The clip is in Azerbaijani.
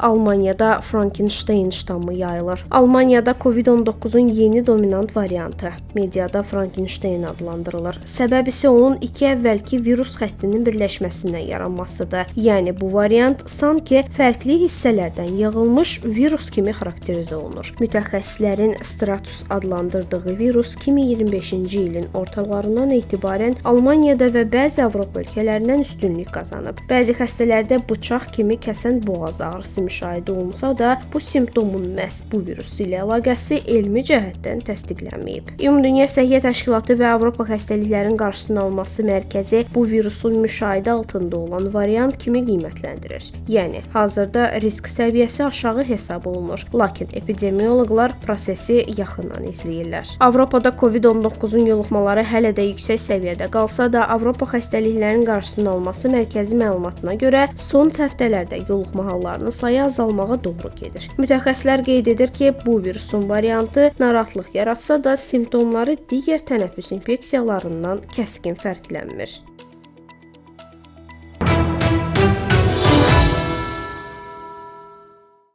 Almaniyada Frankenstein ştamı yayılır. Almaniyada COVID-19-un yeni dominant variantı mediada Frankenstein adlandırılır. Səbəb isə onun iki əvvəlki virus xəttinin birləşməsindən yaranmasıdır. Yəni bu variant sanki fərqli hissələrdən yığılmış virus kimi xarakterizə olunur. Mütəxəssislərin Stratus adlandırdığı virus 2025-ci ilin ortalarından etibarən Almaniyada və bəzi Avropa ölkələrindən üstünlük qazanıb. Bəzi xəstələrdə bıçaq kimi kəsən boğaz ağrısı müşahidə olunsa da, bu simptomun məhz bu virus ilə əlaqəsi elmi cəhətdən təsdiqlənməyib. Ümumdünya Səhiyyə Təşkilatı və Avropa Xəstəliklərin Qarşısının Alınması Mərkəzi bu virusun müşahidə altında olan variant kimi qiymətləndirir. Yəni hazırda risk səviyyəsi aşağı hesab olunur, lakin epidemioloqlar prosesi yaxından izləyirlər. Avropada COVID-19-un yoluxmaları hələ də yüksək səviyyədə qalsa da, Avropa Xəstəliklərin Qarşısının Alınması Mərkəzi məlumatına görə son həftələrdə yoluxma hallarının sayı azalmağa doğru gedir. Mütəxəssislər qeyd edir ki, bu virusun variantı narahatlıq yaratsa da, simptomları digər tənəffüs infeksiyalarından kəskin fərqlənmir.